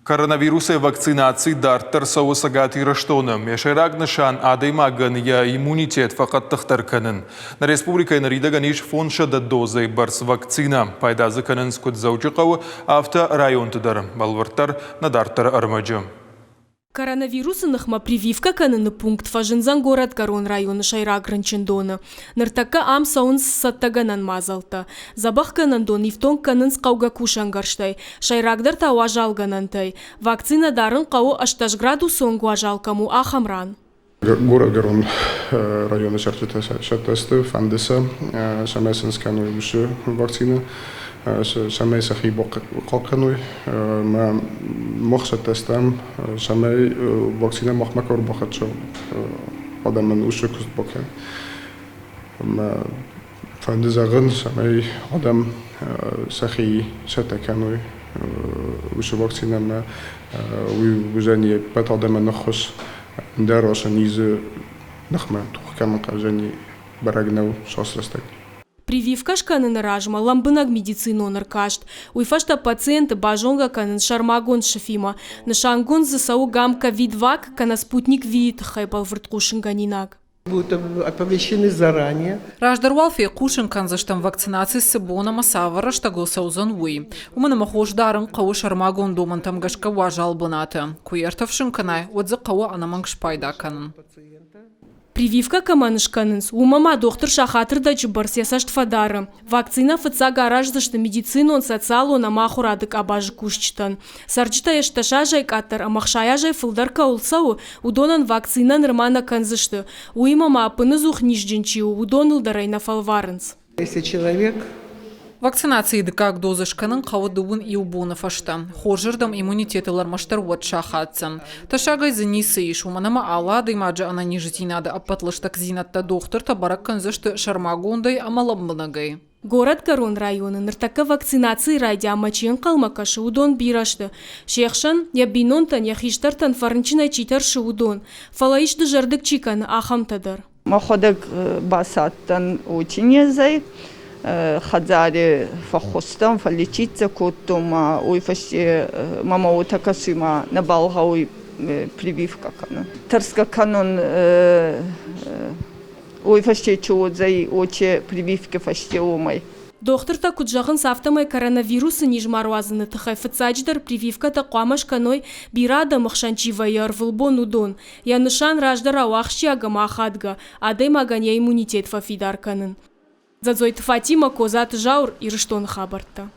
Коронавирусӕй вакцинаци дарддӕр цӕуы Цӕгат Ирыстоны. Йӕ сӕйраг нысан адӕймагӕн йӕ иммунитет фӕхъӕддыхдӕр кӕнын. Нӕ республикӕйы ныридӕгӕн ис 500 дозӕйы бӕрц вакцинӕ. Пайда дзы кӕнынц куыд Дзӕуджыхъӕуы, афтӕ районты дӕр. Бӕлвырддӕр нӕ дарддӕры ӕрмӕджы. Коронавирусы ныхмӕ прививкӕ кӕныны пункт фӕзындзӕн Горӕтгӕрон районы сӕйраг рынчындоны. Ныртӕккӕ ам цӕуынц цӕттӕгӕнӕн мадзӕлттӕ. Дзӕбӕхгӕнӕндон ифтонг кӕнынц хъӕугӕ кусӕнгӕрзтӕй, сӕйрагдӕр та уазалгӕнӕнтӕй. Вакцинӕ дарын хъӕуы 18 градусы онг уазал кӕм у, ахӕм ран. Горӕтгӕрон районы цӕрджытӕ цӕттӕ сты, фӕнды сӕ, цӕмӕй сын скӕной уыцы вакцинӕ, цӕмӕй сӕхи бахъахъхъӕной. Ӕмӕ мах цӕттӕ стӕм, цӕмӕй вакцинӕ махмӕ куы ӕрбахӕццӕ адӕмӕн уыцы куыст бакӕнын. Ӕмӕ фӕнды зӕгъын, цӕмӕй адӕм сӕхи цӕттӕ кӕной уыцы вакцинӕмӕ. Уый уыдзӕни ӕппӕт адӕмӕн ӕххуыс, ӕндӕр ацы низы ныхмӕ тох кӕнын хъӕудзӕни бӕрӕг нӕу цас рӕстӕг. Прививкӕ скӕныны размӕ лӕмбынӕг медицинон ӕркаст. Уый фӕстӕ пациенты базонгӕ кӕнынц сӕрмагонд сыфимӕ. Нысангонд дзы цӕуы гам ковид-вак кӕнӕ спутник V-йы тыххӕй бӕлвырд хъусынгӕнинаг. Будут оповещены заранее. Раздӕр уал фехъусын кӕндзыстӕм вакцинаци цы бон ӕмӕ цавӕр рӕстӕгыл цӕудзӕн, уый. Уымӕн ӕмӕ хос дарын хъӕуы сӕрмагонд домӕнтӕм гӕсгӕ уазал бынаты. Куы йӕ ӕртӕфсын кӕнай, уӕд дзы хъӕуы ӕнӕмӕнг спайда кӕнын. Прививкӕ кӕмӕн скӕнынц, уымӕ ма дохтыр сахатырдӕджы бӕрц йӕ цӕст фӕдары. Вакцинӕ фыццаг араздзысты медицинон, социалон ӕмӕ ахуырады къабазы кусджытӕн. Цӕрджытӕ 18 азӕй къаддӕр ӕмӕ 60 азӕй фылдӕр кӕуыл цӕуы, уыдонӕн вакцинӕ нырма нӕ кӕндзысты. Уыимӕ ма ӕппыныдзух низджын чи у, уыдоныл дӕр ӕй нӕ фӕлварынц. Если человек Вакцинацийы дыккаг дозӕ скӕнын хъӕуы дыууын иу боны фӕстӕ. Хорзырдӕм иммунитетыл ӕрмӕстдӕр уӕд сахаддзӕн. Тӕссагӕй дзы ницы ис, уымӕн ӕмӕ алы адӕймаджы ӕнӕниздзинады ӕппӕт лыстӕгдзинӕдтӕ дохтыртӕ бӕрӕг кӕндзысты сӕрмагондӕй ӕмӕ лӕмбынӕгӕй. Горӕтгӕрон районы ныртӕккӕ вакцинацийы райдианмӕ чи ӕнхъӕлмӕ кӕсы, уыдон бирӕ сты. Се хсӕн, йӕ бинонтӕн, йӕ хистӕртӕн фӕрынчынӕй чи тӕрсы, уыдон. Фӕлӕ ис дызӕрдыг чи кӕны, ахӕмтӕ дӕр. Мӕхуӕдӕг бацадтӕн уотинезӕй, хӕдзари фӕххустӕн, фӕллечиться кодтон ма уой фӕсте мӕмӕ уотӕ кӕсуй ма нӕбал гъӕуй прививкӕ кӕнун. Тӕрсгӕ кӕнун уой фӕсте чи уодзӕй, уотӕ прививки фӕсте уомӕй. Дохтыртӕ куыд зӕгъынц, афтӕмӕй коронавирусы низ ма руадзыны тыххӕй фыццаджыдӕр прививкӕтӕ хъуамӕ скӕной, бирӕ адӕмы хсӕн чи вӕййы ӕрвылбон, уыдон. Йӕ нысан раздӕрау ахсджиаг ӕмӕ ахадгӕ, адӕймагӕн йӕ иммунитет фӕфидар кӕнын. Дзӕдзойты Фатимӕ, Козаты Зауыр, Ирыстоны хабӕрттӕ.